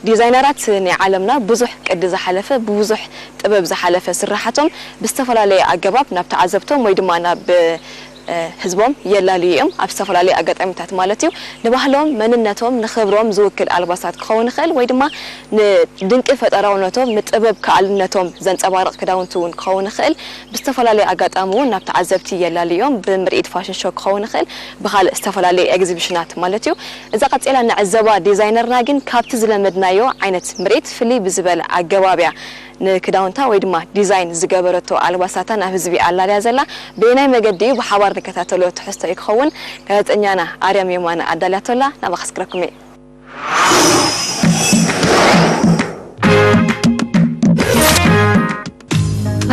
ዲዛይነራት ናይ ዓለምና ብዙሕ ቅዲ ዝሓለፈ፣ ብብዙሕ ጥበብ ዝሓለፈ ስራሓቶም ብዝተፈላለየ ኣገባብ ናብ ተዓዘብቶም ወይ ድማ ናብ ህዝቦም የላልዩ እዮም። ኣብ ዝተፈላለዩ ኣጋጣሚታት ማለት እዩ። ንባህሎም፣ መንነቶም፣ ንኽብሮም ዝውክል ኣልባሳት ክኸውን ይኽእል ወይ ድማ ንድንቂ ፈጠራውነቶም፣ ንጥበብ ከኣልነቶም ዘንጸባርቕ ክዳውንቲ እውን ክኸውን ይኽእል። ብዝተፈላለየ ኣጋጣሚ እውን ናብ ተዓዘብቲ የላልዮም። ብምርኢት ፋሽን ሾው ክኸውን ይኽእል፣ ብኻልእ ዝተፈላለየ ኤግዚቢሽናት ማለት እዩ። እዛ ቀጺላ ንዕዘባ ዲዛይነርና ግን ካብቲ ዝለመድናዮ ዓይነት ምርኢት ፍልይ ብዝበለ ኣገባብ እያ ንክዳውንታ ወይ ድማ ዲዛይን ዝገበረቶ ኣልባሳታ ናብ ህዝቢ ኣላልያ ዘላ። በየናይ መገዲ እዩ ብሓባር ንከታተሎ ትሕዝቶ እዩ ክኸውን። ጋዜጠኛና ኣርያም የማነ ኣዳልያቶላ ናብ ኣኸስክረኩም እየ።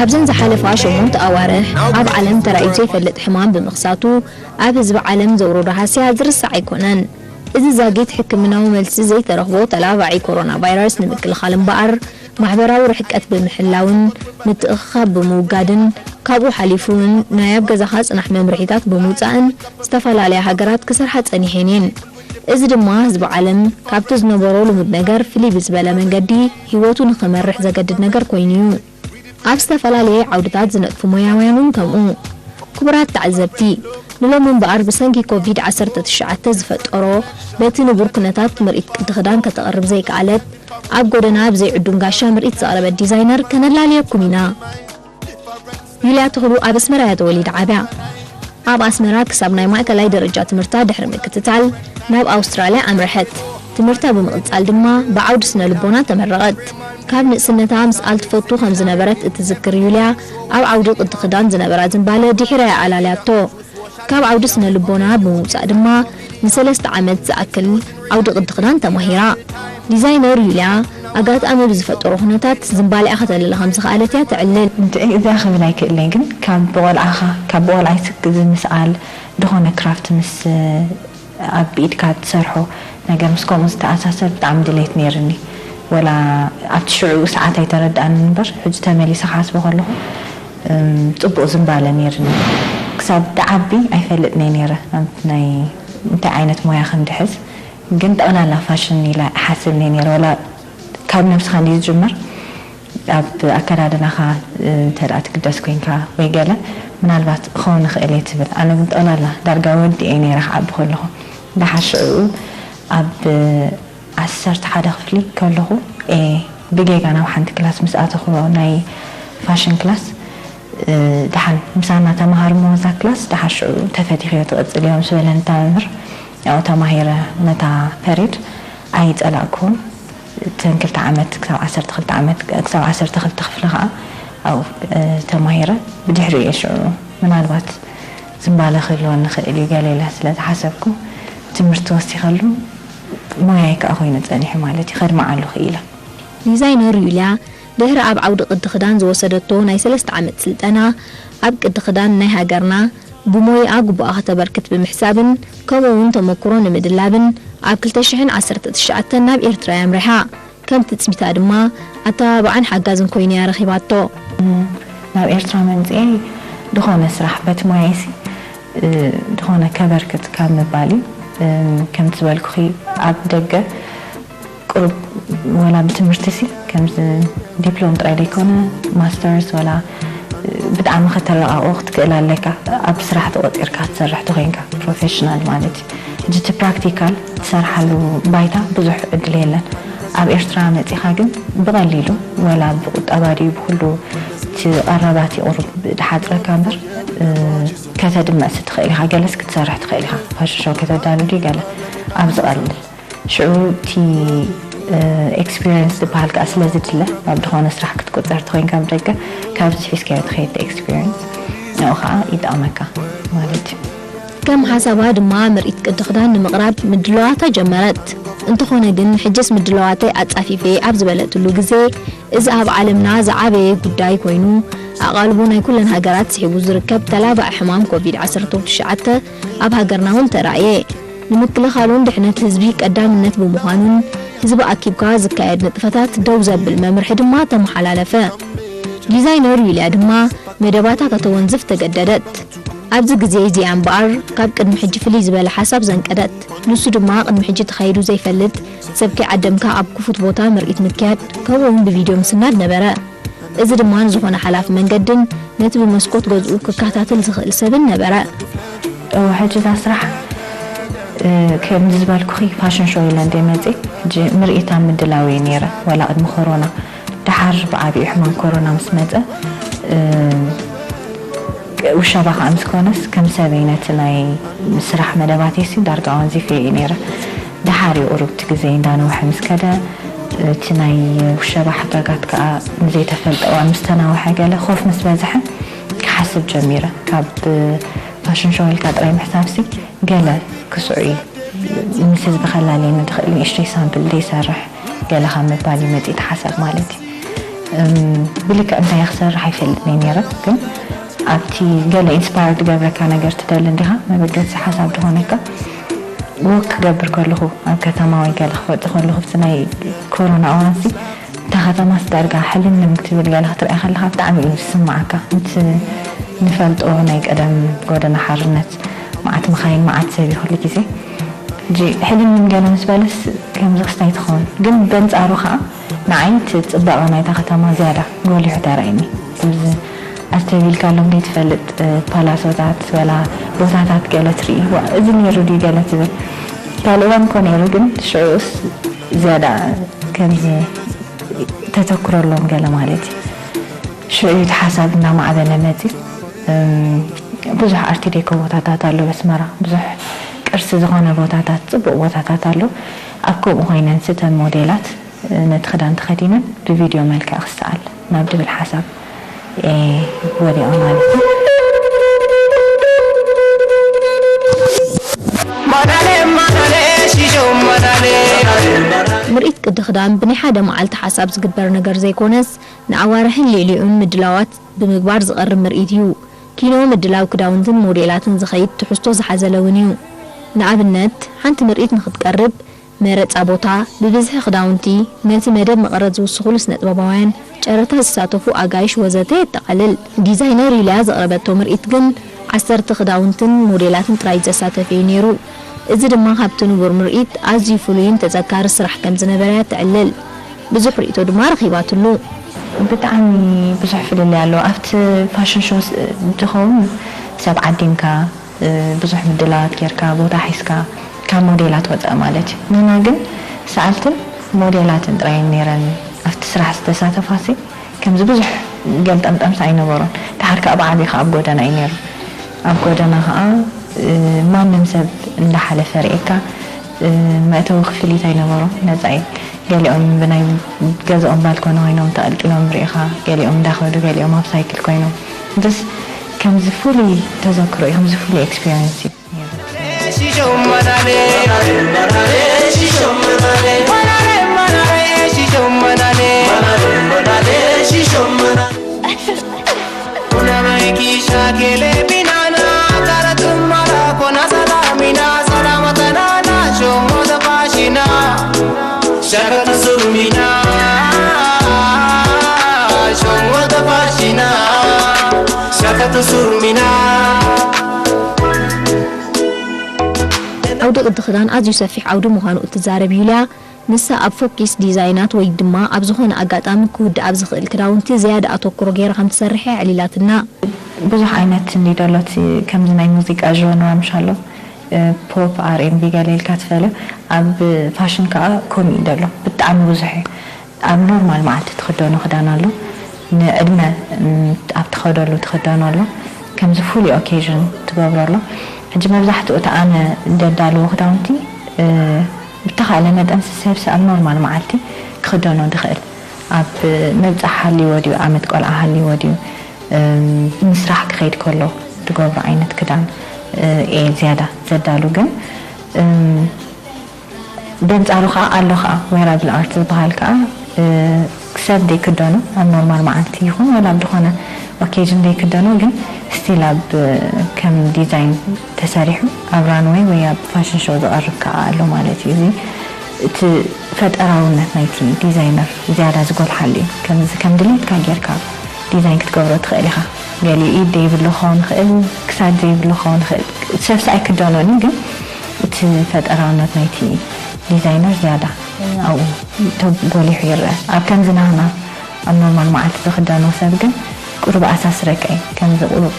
ኣብዘን ዝሓለፋ ሸሞንተ ኣዋርሕ ኣብ ዓለም ተራእዩ ዘይፈልጥ ሕማም ብምኽሳቱ ኣብ ህዝቢ ዓለም ዘውረዶ ሃስያ ዝርሳዕ ኣይኮነን። እዚ ዛጊት ሕክምናዊ መልሲ ዘይተረኽቦ ተላባዒ ኮሮና ቫይረስ ንምክልኻል እምበኣር ማሕበራዊ ርሕቀት ብምሕላውን ምትእኽኻብ ብምውጋድን ካብኡ ሓሊፉ እውን ናይ ኣብ ገዛኻ ጽናሕ መምርሒታት ብምውጻእን ዝተፈላለያ ሃገራት ክሰርሓ ጸኒሐን እየን። እዚ ድማ ህዝቢ ዓለም ካብቲ ዝነበሮ ልሙድ ነገር ፍልይ ብዝበለ መንገዲ ህይወቱ ንኽመርሕ ዘገድድ ነገር ኮይኑ እዩ። ኣብ ዝተፈላለየ ዓውድታት ዝነጥፉ ሞያውያን እውን ከምኡ። ክቡራት ተዓዘብቲ፣ ንሎሚ እምበኣር ብሰንኪ ኮቪድ ዓሰርተ ትሽዓተ ዝፈጠሮ በቲ ንቡር ኩነታት ምርኢት ቅዲ ክዳን ከተቕርብ ዘይከኣለት፣ ኣብ ጎደና ብዘይ ዕዱም ጋሻ ምርኢት ዘቕረበት ዲዛይነር ከነላልየኩም ኢና። ዩልያ ተኽሉ ኣብ ኣስመራ እያ ተወሊዳ ዓብያ። ኣብ ኣስመራ ክሳብ ናይ ማእከላይ ደረጃ ትምህርታ ድሕሪ ምክትታል ናብ ኣውስትራልያ ኣምርሐት። ትምህርታ ብምቕጻል ድማ ብዓውዲ ስነ ልቦና ተመረቐት። ካብ ንእስነታ ምስኣል ትፈቱ ከም ዝነበረት እትዝክር ዩልያ፣ ኣብ ዓውዲ ቅዲ ክዳን ዝነበራ ዝንባለ ድሒራ እያ ኣላልያቶ። ካብ ዓውዲ ስነ ልቦና ብምውጻእ ድማ ንሰለስተ ዓመት ዝኣክል ዓውዲ ቅዲ ክዳን ተማሂራ። ዲዛይነር ዩልያ ኣጋጣሚ ብዝፈጠሮ ኩነታት ዝንባሊኣ ከተልለ ከም ዝኸኣለት እያ ተዕልል። እንድዒ እዚኣ ክብል ኣይክእልን፣ ግን ካብ ብቆልዓኻ፣ ካብ ብቆልዓይ ስክ ዝምስኣል ዝኾነ ክራፍት ምስ ኣብ ኢድካ ትሰርሖ ነገር ምስ ከምኡ ዝተኣሳሰር ብጣዕሚ ድሌት ነይርኒ። ወላ ኣብቲ ሽዑ ሰዓት ኣይተረድኣንን እምበር፣ ሕጂ ተመሊሰ ክሓስቦ ከለኹ፣ እም፣ ጽቡቕ ዝንባለ ነይርኒ። ክሳብ ድዓቢ ኣይፈልጥን እየ ነይረ፣ ኣብ ናይ እንታይ ዓይነት ሞያ ከም ድሕዝ። ግን ጠቕላላ ፋሽን ኢለ እሓስብ እየ ነይረ። ወላ ካብ ነብስኻ እንድዩ ዝጅምር፣ ኣብ ኣከዳድናኻ፣ እ፣ እንተ ደኣ ትግደስ ኮይንካ ወይ ገለ፣ ምናልባት ክኸውን ይኽእል እየ ትብል። ኣነ ግን ጠቕላላ ዳርጋ ወዲኤ ነይረ ክዓቢ ከለኹ። ደሓር ሽዕኡ ኣብ ዓሰርተ ሓደ ክፍሊ ከለኹ፣ እ፣ ብጌጋ ናብ ሓንቲ ክላስ ምስ ኣተኹ፣ ናይ ፋሽን ክላስ፣ እ፣ ደሓን ምሳና ተማሃር እሞ እዛ ክላስ ደሓር ሽዑ ተፈቲኽዮ ትቕጽልዮ ምስ በለኒ እታ መምህር፣ ያው ተማሂረ ነታ ፐሬድ ኣይጸላእኩን። እተን ክልተ ዓመት ክሳብ ዓሰርተ ክልተ ዓመት፣ ክሳብ ዓሰርተ ክልተ ክፍሊ ከኣ ኣብኡ፣ እ፣ ተማሂረ። ብድሕሪኡ እየ ሽዑ ምናልባት ዝንባለ ክህልወኒ ይኽእል እዩ ገለ ኢለ ስለ ዝሓሰብኩ ትምህርቲ ወሲኸሉ። ሞያይ ከኣ ኮይኑ ጸኒሑ ማለት እዩ። ከድምዓሉ ክኢለ። ዲዛይነር ዩልያ ድሕሪ ኣብ ዓውዲ ቅዲ ክዳን ዝወሰደቶ ናይ ሰለስተ ዓመት ስልጠና፣ ኣብ ቅዲ ክዳን ናይ ሃገርና ብሞይኣ ግቡኣ ከተበርክት ብምሕሳብን ከምኡ እውን ተመኩሮ ንምድላብን ኣብ ክልተ ሽሕን ዓሰርተ ትሽዓተን ናብ ኤርትራ እያ ኣምሪሓ። ከም ትጽቢታ ድማ ኣተባባዕን ሓጋዝን ኮይኑ እያ ረኺባቶ። ናብ ኤርትራ መምጽኤ ዝኾነ ስራሕ በቲ ሞያይሲ፣ እ፣ ዝኾነ ከበርክት ካብ ምባል እዩ። እ፣ ከምቲ ዝበልኩኺ ኣብ ደገ ቁሩብ ወላ ብትምህርቲሲ ከምዚ ዲፕሎም ጥራይ ዘይኮነ ማስተርስ ወላ ብጣዕሚ ከተረቃቕቆ ክትክእል ኣለካ። ኣብ ስራሕ ተቖጺርካ ትሰርሕ ተኾይንካ ፕሮፌሽናል ማለት እዩ። ሕጂ እቲ ፕራክቲካል ትሰርሓሉ ባይታ ብዙሕ ዕድል የለን። ኣብ ኤርትራ መጺኻ ግን ብቐሊሉ ወላ ብቁጠባ ድዩ ብኩሉ እቲ ቀረባት እዩ ቁሩብ ድሓጽረካ እምበር፣ እ፣ ከተድምዕሲ ትኽእል ኢኻ። ገለስ ክትሰርሕ ትኽእል ኢኻ። ፋሽን ሾው ከተዳሉ ድዩ ገለ ኣብ ዝቐልል ሽዑ እቲ፣ እ፣ ኤክስፒሪየንስ ዝበሃል ከኣ ስለ ዝድለ፣ ኣብ ዝኾነ ስራሕ ክትቁጸር ተኾይንካ ኣብ ደገ፣ ካብዚ ሒዝካዮ ትኸይድ እቲ ኤክስፒሪየንስ፣ ንኡ ከኣ ይጠቕመካ ማለት እዩ። ከም ሓሳባ ድማ ምርኢት ቅዲ ክዳን ንምቕራብ ምድላዋታ ጀመረት። እንተኾነ ግን፣ ሕጅስ ምድላዋተይ ኣጻፊፈ ኣብ ዝበለትሉ ግዜ፣ እዚ ኣብ ዓለምና ዝዓበየ ጉዳይ ኮይኑ፣ ኣቓልቦ ናይ ኩለን ሃገራት ስሒቡ ዝርከብ ተላባዒ ሕማም ኮቪድ ዓሰርተ ትሽዓተ ኣብ ሃገርና እውን ተራእየ። ንምክልኻሉን ድሕነት ህዝቢ ቀዳምነት ብምዃኑን ህዝቢ ኣኪብካ ዝካየድ ንጥፈታት ደው ዘብል መምርሒ ድማ ተመሓላለፈ። ዲዛይነር ዩልያ ድማ መደባታ ከተወንዝፍ ተገደደት። ኣብዚ ግዜ እዚኣ እምበኣር ካብ ቅድሚ ሕጂ ፍልይ ዝበለ ሓሳብ ዘንቀደት፣ ንሱ ድማ ቅድሚ ሕጂ ተኻይዱ ዘይፈልጥ፣ ሰብ ከይዓደምካ ኣብ ክፉት ቦታ ምርኢት ምክያድ፣ ከምኡ'ውን ብቪድዮ ምስናድ ነበረ። እዚ ድማ ንዝኾነ ሓላፊ መንገድን ነቲ ብመስኮት ገዝኡ ክከታተል ዝኽእል ሰብን ነበረ። እወ፣ ሕጂ እዛ ስራሕ፣ እ፣ ከምዚ ዝበልኩኺ ፋሽን ሾው ኢለ እንደ መፅእ፣ ሕጂ ምርኢት ኣብ ምድላው እየ ነይረ፣ ዋላ ቅድሚ ኮሮና። ደሓር ብዓቢኡ ሕማም ኮሮና ምስ መፀ፣ እ፣ ውሸባ ከዓ ምስ ኮነስ፣ ከም ሰበይ ነቲ ናይ ስራሕ መደባተይሲ ዳርጋ ኣወንዚፈ እየ ነይረ። ደሓር እዩ ቁሩብ እቲ ግዜ እንዳነውሐ ምስ ከደ፣ እቲ ናይ ውሸባ ሕጋጋት ከዓ ንዘይተፈልጠ እዋን ምስ ተናውሐ፣ ገለ ኮፍ ምስ በዝሐ ክሓስብ ጀሚረ። ካብ ፋሽን ሾው ኢልካ ጥራይ ምሕሳብሲ ገለ ክስዑ እዩ። ምስ ህዝቢ ከላልየኒ ዝኽእል ንእሽተይ ሳምፕል ዘይሰርሕ ገለ ካብ ምባል እዩ መፂኡ እቲ ሓሳብ ማለት እዩ። እም፣ ብልክዕ እንታይ ክሰርሕ ኣይፈልጥን እየ ነይረ፣ ግን ኣብቲ ገለ ኢንስፓየር ዝገብረካ ነገር ትደሊ እንዲኻ፣ መበገሲ ሓሳብ ዝኾነካ። ወክ ክገብር ከለኹ ኣብ ከተማ ወይ ገለ ክወፅእ ከለኹ፣ ብቲ ናይ ኮሮና እዋንሲ እታ ከተማስ ዳርጋ ሕልምልም ክትብል ገለ ክትሪኣ ከለኻ ብጣዕሚ እዩ ዝስምዓካ። እቲ ንፈልጦ ናይ ቀደም ጎደና ሓርነት መዓት መኻይን፣ መዓት ሰብ እዩ ኩሉ ግዜ። ሕጂ ሕልምልም ገለ ምስ በለስ ከምዚ ክስታይ ትኸውን። ግን በንጻሩ ኸኣ ንዓይ እቲ ጽባቐ ናይታ ከተማ ዝያዳ ጎሊሑ ተራእየኒ። ከምዚ ኣስተብሂልካሎም ዘይትፈልጥ፣ እ፣ ፓላሶታት ወላ ቦታታት ገለ ትርኢ፣ "ዋእ፣ እዚ ነይሩ ድዩ?" ገለ ትብል። ካልእ እዋን እኮ ነይሩ፣ ግን ሽዑኡስ ዝያዳ ከምዚ ተተኩረሎም ገለ ማለት እዩ። ሽዑ እዩ እቲ ሓሳብ እናማዕበለ መጺኡ። እም፣ ብዙሕ ኣርት ዴኮ ቦታታት ኣሎ ኣብ ኣስመራ። ብዙሕ ቅርሲ ዝኾነ ቦታታት፣ ጽቡቕ ቦታታት ኣሎ። ኣብ ከምኡ ኮይነን ስተን ሞዴላት ነቲ ክዳን ተኸዲነን ብቪድዮ መልክዕ ክሰኣል ናብ ድብል ሓሳብ እየ ወዲቐ ማለት እዩ። ምርኢት ቅዲ ክዳን ብናይ ሓደ መዓልቲ ሓሳብ ዝግበር ነገር ዘይኮነስ፣ ንኣዋርሕን ልዕሊኡን ምድላዋት ብምግባር ዝቐርብ ምርኢት እዩ። ኪኖ ምድላው ክዳውንትን ሞዴላትን ዝኸይድ ትሕዝቶ ዝሓዘለ እውን እዩ። ንኣብነት፣ ሓንቲ ምርኢት ንኽትቀርብ፣ መረጻ ቦታ፣ ብብዝሒ ክዳውንቲ፣ ነቲ መደብ መቐረት ዝውስኹሉ ስነጥበባውያን፣ ጨረታ ዝሳተፉ ኣጋይሽ ወዘተ የጠቓልል። ዲዛይነር ዩልያ ዘቕረበቶ ምርኢት ግን ዓሰርተ ክዳውንትን ሞዴላትን ጥራይ ዘሳተፈ እዩ ነይሩ። እዚ ድማ ካብቲ ንቡር ምርኢት ኣዝዩ ፍሉይን ተዘካሪ ስራሕ ከም ዝነበረ እያ ተዕልል። ብዙሕ ርእይቶ ድማ ረኺባትሉ። ብጣዕሚ ብዙሕ ፍልልይ ኣለዎ። ኣብቲ ፋሽን ሾው ስ-፣ እንትኸውን ሰብ ዓዲምካ፣ እ፣ ብዙሕ ምድላዋት ጌርካ፣ ቦታ ሒዝካ፣ ካብ ሞዴላት ወፃኢ ማለት እዩ። ንሕና ግን ሰኣልትን ሞዴላትን ጥራይ እየን ነይረን ኣብቲ ስራሕ ዝተሳተፋሲ። ከምዚ ብዙሕ ገልጠምጠምስ ኣይነበሮን። ደሓር ከኣ ብዓቢኡ ከኣ ኣብ ጎደና እዩ ነይሩ። ኣብ ጎደና ከኣ፣ እ፣ ማንም ሰብ እንዳሓለፈ ርእየካ፣ እ፣ መእተዊ ክፍሊት ኣይነበሮን፣ ነጻ እዩ። ገሊኦም ብናይ ገዝኦም ባልኮኒ ኮይኖም ተቐልቂሎም ርእኻ፣ ገሊኦም እንዳኸዱ፣ ገሊኦም ኣብ ሳይክል ኮይኖም። ደስ ከምዚ ፍሉይ ተዘክሮ እዩ፣ ከምዚ ፍሉይ ኤክስፒሪየንስ እዩ። Shakata surumina, shongota fashina, shakata surumina. ዓውዲ ቅዲ ክዳን ኣዝዩ ሰፊሕ ዓውዲ ምዃኑ እትዛረብ ዩልያ፣ ንሳ ኣብ ፎኪስ ዲዛይናት ወይ ድማ ኣብ ዝኾነ ኣጋጣሚ ክውድእ ኣብ ዝኽእል ክዳውንቲ ዝያዳ ኣተኩሮ ገይራ ከም ትሰርሕ እያ ኣዕሊላትና። ብዙሕ ዓይነት እንዲ ደሎት ከምዚ ናይ ሙዚቃ genre ምሽ ኣሎ፣ እ፣ ፖፕ፣ ኣር ኤን ቢ ገለ ኢልካ ትፈልዮ። ኣብ ፋሽን ከኣ ከምኡ እዩ ደሎ። ብጣዕሚ ብዙሕ እዩ። ኣብ ኖርማል መዓልቲ ትኽደኖ ክዳን ኣሎ፣ ንዕድመ፣ ም፣ ኣብ ትኸደሉ ትኽደኖ ኣሎ፣ ከምዚ ፍሉይ ኦኬዥን ትገብሮ ኣሎ። ሕጂ መብዛሕትኡ እቲ ኣነ ደዳልዎ ክዳውንቲ፣ እ፣ ብተኻእለ መጠን ሰብ ኣብ ኖርማል መዓልቲ ክኽደኖ ዝኽእል፣ ኣብ መብጽዓ ሃልይዎ ድዩ፣ ዓመት ቆልዓ ሃልይዎ ድዩ፣ እም፣ ንስራሕ ክኸይድ ከሎ ዝገብሮ ዓይነት ክዳን፣ እ፣ እየ ዝያዳ ዘዳሉ። ግን፣ እም፣ በንጻሩ ከኣ ኣሎ ከኣ ዌራብል ኣርት ዝበሃል ከኣ፣ እ፣ ሰብ ዘይክደኖ ኣብ ኖርማል መዓልቲ ይኹን ዋላ ኣብ ዝኾነ ኦኬዥን ዘይክደኖ፣ ግን ስቲል ኣብ፣ እ፣ ከም ዲዛይን ተሰሪሑ ኣብ ራንወይ ወይ ኣብ ፋሽን ሾው ዝቐርብ ከኣ ኣሎ ማለት እዩ። እዚ እቲ ፈጠራውነት ናይቲ ዲዛይነር ዝያዳ ዝጎልሓሉ እዩ። ከምዚ ከም ድሌትካ ጌርካ ዲዛይን ክትገብሮ ትኽእል ኢኻ። ገሊኡ ኢድ ዘይብሉ ክኸውን ይኽእል፣ ክሳድ ዘይብሉ ክኸውን ይኽእል። ሰብ ሰኣይ ክደኖኒ ግን እቲ ፈጠራውነት ናይቲ ዲዛይነር ዝያዳ ኣብኡ ተጎሊሑ ይረአ። ኣብ ከምዚ ናህና ኣብ ኖርማል መዓልቲ ዝኽደኖ ሰብ ግን ቁሩብ ኣሳስረካ እዩ። ከምዚ ቁሩብ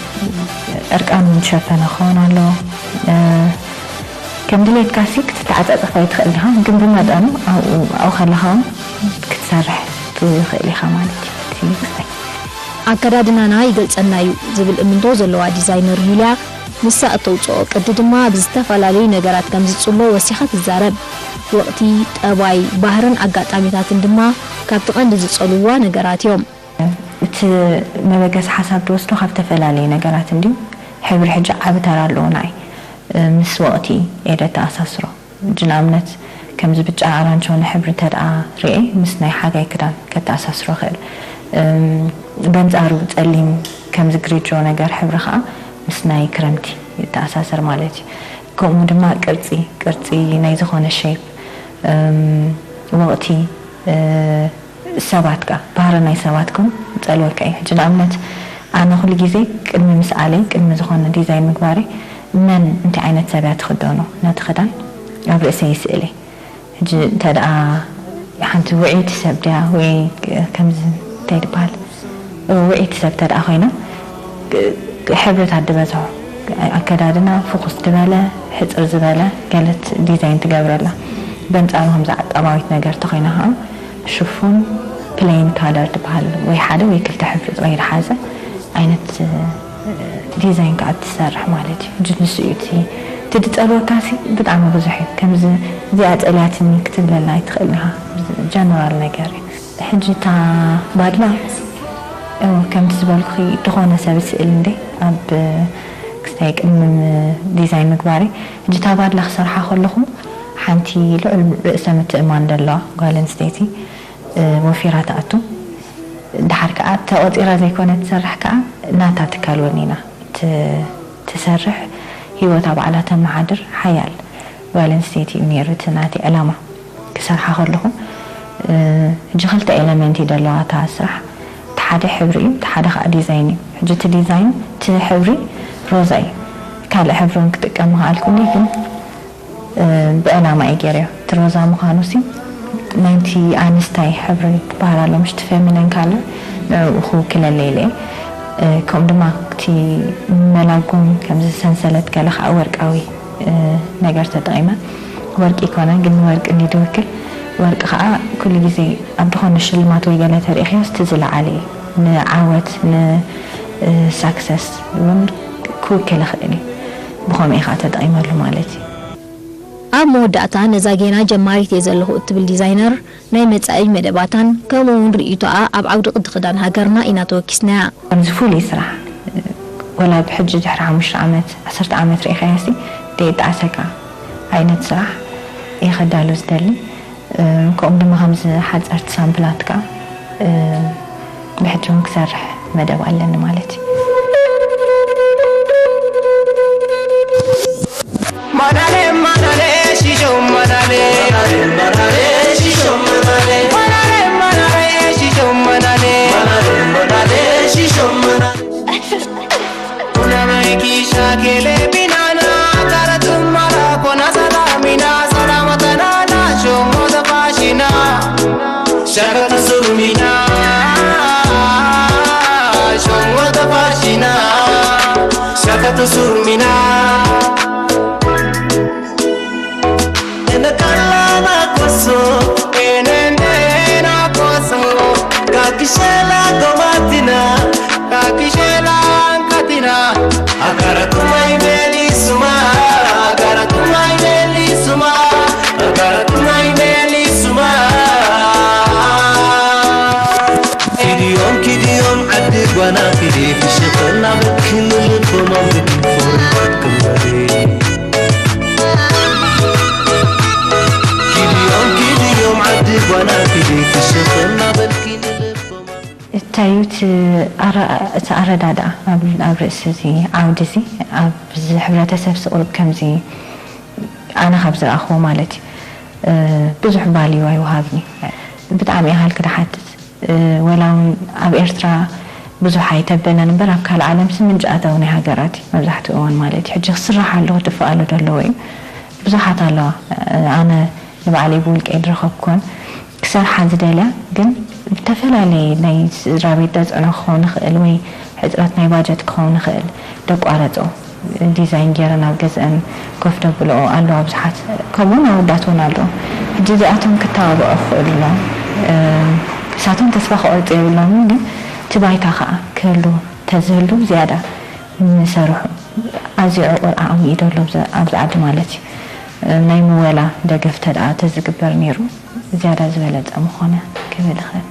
ዕርቃኑ ዝሸፈነ ክኸውን ኣለዎ። እ፣ ከም ድሌትካ ሲ ክትተዓጻጸፍ ኣይትኽእል ዲኻ፣ ግን ብመጠኑ ኣብኡ ኣብኡ ከለኻ እውን ክትሰርሕ ትኽእል ኢኻ ማለት እዩ። እቲ ክስታይ ኣከዳድናና ይገልጸና እዩ ዝብል እምንቶ ዘለዋ ዲዛይነር ዩልያ፣ ንሳ እተውጽኦ ቅዲ ድማ ብዝተፈላለዩ ነገራት ከም ዝጽሎ ወሲኻ ትዛረብ። ወቕቲ፣ ጠባይ፣ ባህርን ኣጋጣሚታትን ድማ ካብቲ ቀንዲ ዝጸልውዋ ነገራት እዮም። እቲ መበገሲ ሓሳብ ትወስዶ ካብ ዝተፈላለየ ነገራት እንድዩ። ሕብሪ ሕጂ ዓቢ ተራ ኣለዎ ንዓይ። እ፣ ምስ ወቕቲ እየ ደተኣሳስሮ። ሕጂ ንኣብነት ከምዚ ብጫ ኣራንቸ ዝኾነ ሕብሪ እንተ ደኣ ርእየ ምስ ናይ ሓጋይ ክዳን ከተኣሳስሮ እኽእል። እም፣ በንጻሩ ጸሊም ከምዚ ግሪጆ ነገር ሕብሪ ኸኣ ምስ ናይ ክረምቲ ይተኣሳሰር ማለት እዩ። ከምኡ ድማ ቅርጺ፣ ቅርጺ ናይ ዝኾነ ሼፕ፣ እም፣ ወቕቲ፣ እ፣ ሰባት ከኣ፣ ባህሪ ናይ ሰባት ከም ጸልወካ እዩ። ሕጂ ንኣብነት ኣነ ኩሉ ግዜ ቅድሚ ምስኣለይ፣ ቅድሚ ዝኾነ ዲዛይን ምግባረይ፣ መን እንታይ ዓይነት ሰብ እያ ትኽደኖ ነቲ ክዳን ኣብ ርእሰይ ይስእል እየ። ሕጂ እንተ ደኣ ሓንቲ ውዕይቲ ሰብ ድያ ወይ ከምዚ እንታይ ትበሃል? እ፣ ውዕይቲ ሰብ እንተ ደኣ ኮይና፣ እ፣ ሕብርታት ዝበዝሖ ኣከዳድና ፍኹስ ዝበለ፣ ሕጽር ዝበለ ገለት ዲዛይን ትገብረላ። በንጻሩ ከምዚ ዓቃባዊት ነገር ተኾይና ኸዓ ሽፉን ፕሌን ካለር ትበሃል ወይ ሓደ ወይ ክልተ ሕብሪ ጥራይ ዝሓዘ ዓይነት ዲዛይን ከዓ ትሰርሕ ማለት እዩ። ሕጂ ንሱ እዩ እቲ እቲ ዝጸልወካ ሲ ብጣዕሚ ብዙሕ እዩ። ከምዚ እዚኣ ጸልያትኒ ክትብለላ ኣይትኽእልን ኢኻ። ጀነራል ነገር እዩ። ሕጂ እታ ባድላ እው ከምቲ ዝበልኩኺ ዝኾነ ሰብ ስእል እንደ ኣብ ክስታይ ቅድሚ ዲዛይን ምግባረይ ሕጂ እታ ባድላ ክሰርሓ ከለኹ ሓንቲ ልዑል ርእሰ ምትእማን ዘለዋ ጓል ኣንስተይቲ እ፣ ወፊራ ትኣቱ። ደሓር ከኣ ተቖጺራ ዘይኮነ ትሰርሕ ከኣ ናታ ትካል ወኒና ት-፣ ትሰርሕ ህይወታ ባዕላ ተመሓድር ሓያል ጓል ኣንስተይቲ እዩ ነይሩ እቲ ናተይ ዕላማ። ክሰርሓ ከለኹ እ፣ ሕጂ ክልተ ኤለመንት እዩ ዘለዋ እታ ስራሕ። እቲ ሓደ ሕብሪ እዩ፣ እቲ ሓደ ከኣ ዲዛይን እዩ። ሕጂ እቲ ዲዛይን እቲ ሕብሪ ሮዛ እዩ። ካልእ ሕብሪ እውን ክጥቀም ምኸኣልኩኒ ግን እ፣ ብዕላማ እየ ገይረዮ። እቲ ሮዛ ምዃኑ ሲ ናይቲ ኣንስታይ ሕብሪ ክበሃል ኣሎ፣ ምሽቲ ፌሚኒን ካለር ንዕኡ ክውክለለይ ኢለ እየ። እ፣ ከምኡ ድማ እቲ መላጎም ከምዚ ሰንሰለት ገለ ከዓ ወርቃዊ እ፣ ነገር ተጠቒመ። ወርቂ ይኮነ ግን ንወርቂ እንዲ ድውክል ወርቂ ከዓ ኩሉ ግዜ ኣብ ዝኾነ ሽልማት ወይ ገለ ተሪእኽዮ እቲ ዝለዓለ እዩ። ንዓወት ን ሳክሰስ እውን ክውክል ይኽእል እዩ። ብኸምኡ ኢኻ ተጠቒመሉ ማለት እዩ። ኣብ መወዳእታ ነዛ ጌና ጀማሪት እየ ዘለኹ እትብል ዲዛይነር ናይ መጻኢ መደባታን ከምኡ እውን ርእይቶኣ ኣብ ዓውዲ ቅዲ ክዳን ሃገርና ኢና ተወኪስናያ። ከምዚ ፍሉይ ስራሕ ወላ ብሕጂ ድሕሪ ሓሙሽተ ዓመት ዓሰርተ ዓመት ርኢኻያ ሲ ደይጣዕሰካ ዓይነት ስራሕ እየ ከዳሉ ዝደሊ። ከምኡ ድማ ከምዚ ሓፀርቲ ሳምፕላት ከዓ ብሕጂ እውን ክሰርሕ መደብ ኣለኒ ማለት እዩ። Shakata surmina, shongota fashina, shakata surmina. Ena kala na koso, ena na koso, kakishela gomatina, kakishela ankatina. Agara tumai meli suma, agara tumai meli suma, agara tumai meli suma. Kidiyom kidiyom addi gwana kidi fishikna bikini lukuma bikini fori kumari. Kidiyom kidiyom addi gwana kidi fishikna bikini lukuma. እንታይ እዩ እቲ ኣረ-፣ እቲ ኣረዳድኣ ኣብ፣ ኣብ ርእሲ እዚ ዓውዲ እዚ ኣብዚ ሕብረተሰብ ስቕሩብ ከምዚ ኣነ ካብ ዝረኣኽዎ ማለት እዩ፣ እ፣ ብዙሕ ቫልዩ ኣይወሃብን እዩ። ብጣዕሚ እየ ሃልኪ ድሓትት፣ እ፣ ወላ እውን ኣብ ኤርትራ ብዙሕ ኣይተበለን እምበር፣ ኣብ ካልእ ዓለምሲ ምንጪ ኣታዊ ናይ ሃገራት እዩ መብዛሕትኡ እዋን ማለት እዩ። ሕጂ ክስራሕ ኣሎ፣ ክድፋእ ኣሎ፣ ደለዎ እዩ። ብዙሓት ኣለዋ። ኣነ ንባዕለይ ብውልቀይ ዝረኸብኩወን ክሰርሓ ዝደልያ፣ ግን ብተፈላለየ ናይ ስድራ ቤት ተጽዕኖ ክኸውን ይኽእል ወይ ሕጽረት ናይ ባጀት ክኸውን ይኽእል፣ ደቋረጾ ዲዛይን ገይረ ናብ ገዝአን ኮፍ ደብልኦ ኣለዋ ብዙሓት። ከምኡውን ኣወዳት እውን ኣለዉ። ሕጂ እዚኣቶም ክተባብዑ ክኽእሉ ኣለዎም። እሳቶም ተስፋ ክቆርጹ የብሎምን፣ ግን እቲ ባይታ ከዓ ክህሉ ተዝህሉ ዝያዳ ምሰርሑ። ኣዝዩ ዕቑር ዓቕሚ እዩ ዘሎ ኣብዚ ዓዲ ማለት እዩ። ናይ ምወላ ደገፍ ተደኣ ተዝግበር ነይሩ ዝያዳ ዝበለጸ ምኾነ ክብል እኽእል።